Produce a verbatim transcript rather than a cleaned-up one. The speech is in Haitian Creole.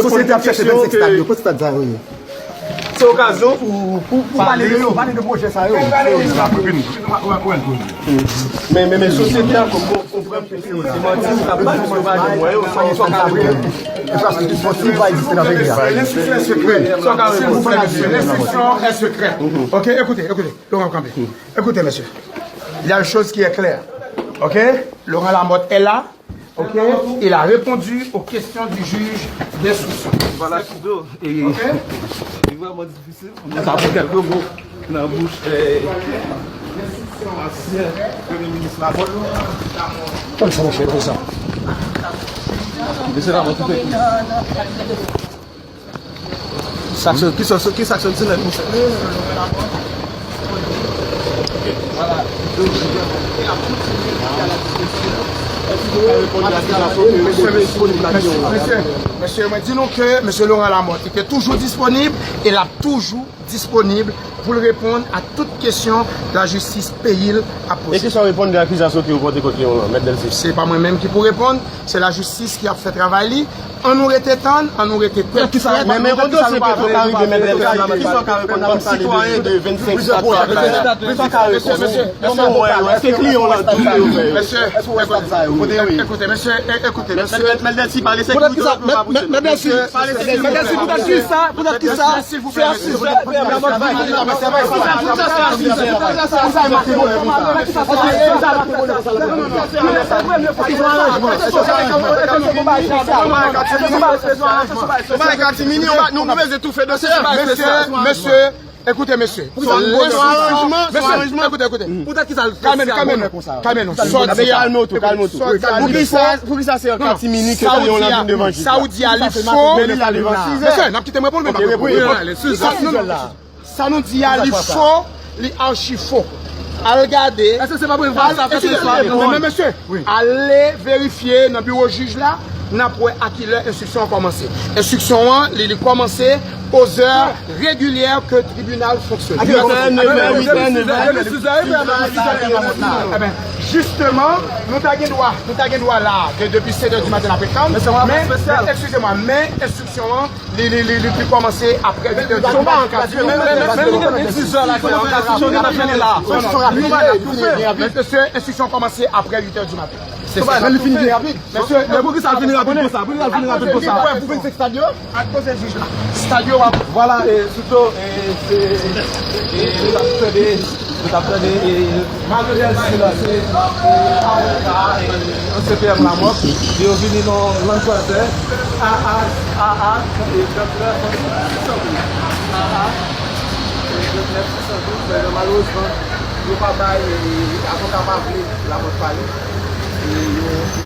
Sosyete ap chèche vennsèk stad yo. Kote stad sa yo ye? Se okazyon pou, pou, pou pale de yo, pale de pwojè sa yo. Men, men, men sosyete a konprann ke se manti, se pa janm wè yo. Sa ki posib pa egziste nan peyi a. L'instruction est secrète. S'il vous plaît, monsieur, l'instruction est secrète. Ok, écoutez, écoutez, Laurent Campbell. Écoutez, monsieur, il y a une chose qui est claire. Ok, Laurent Lamothe est là. Ok, il a répondu aux questions du juge d'instruction. Voilà, Sido. E li vrèman difisil pou nou ta pran kèlke mo nan bouch ansyen premye minis Lamothe. Kòman sa, monchè, konsa? Mesye Lamothe, tout. Sa k soti, ki sa, ki sa k soti nan bouch? Mesye, mesye, mwen di nou ke mesye Laurent Lamothe, li te toujou disponib e l ap toujou disponib pou l reponn a tout kesyon lajistis peyi l ap poze. E ki sa w reponn de akizasyon ke yo pote kont li yo lan, Mèt Delcy? Se pa mwen menm ki pou reponn, se lajistis ki ap fè travay li. Ann nou rete tann, ann nou rete tèt frèt. Men, men, yon dosye ke fòk arive, men, men, men, kisa w ka reponn kòm sitwayen de vennsenk stad sa? Kisa w ka reponn? Mesye, mesye, mesye, mesye, mesye, ekoute, mesye, e, ekoute, mesye. Mèt Delcy, pale sèk minit, nou pa pouse. Mèt Delcy, poutèt kisa, poutèt kisa? Silvouplè, mesye. Mesye, mesye, ekoute, mesye. Mesye, ekoute, ekoute. Kalme, kalme nou, kalme nou. Sòti a. Kalme w tou, kalme w tou. Poukisa, poukisa se an katimini ke yo lan vin devan jij la? Sa w di a, li fo. Mesye, n ap kite mwen pou l, men pa pou l. Sa nou di a, li fo, li achi fo. Al gade. Èske se pa pou sa fè se istwa li? Men, men, mesye, ale verifye nan biwo jij la, n ap wè a ki lè enstriksyon an kòmanse. Enstriksyon an, li, li kòmanse aux heures régulières que tribunal fonctionne. Maten, nèf è, uit è, nèf è. Eben, jisteman, nou ta gen dwa, nou ta gen dwa la, de, depi sèt è di maten apre kanm, men, men, eskize mwen, men enstriksyon an, Li, li, li, li, li kòmanse apre uit è di maten. Men, men, men, men, li gen dis è la, kòman fè enstriksyon gen ap fini la? Mesye, enstriksyon kòmanse apre uit è di maten. Se sa. Men li fini byen rapid. Mesye, men poukisa l fini rapid konsa? Poukisa l fini rapid konsa? Pou vennsenk stad yo? Ak koze jij la. Stad yo, w ap. Vwala, e, sitou, e, se, e, nou t ap tande, nou t ap tande, e, Mario Delcy la, se, e, avoka, e, ansyen P M Lamothe, yo vini nan Landgrazier, A A, A A, e, tranntrè, sèt san douz, A A, e, tranntrè, sèt san douz, men malerezman, yo pa bay, e, avoka pa vle Lamothe pale, e, yo,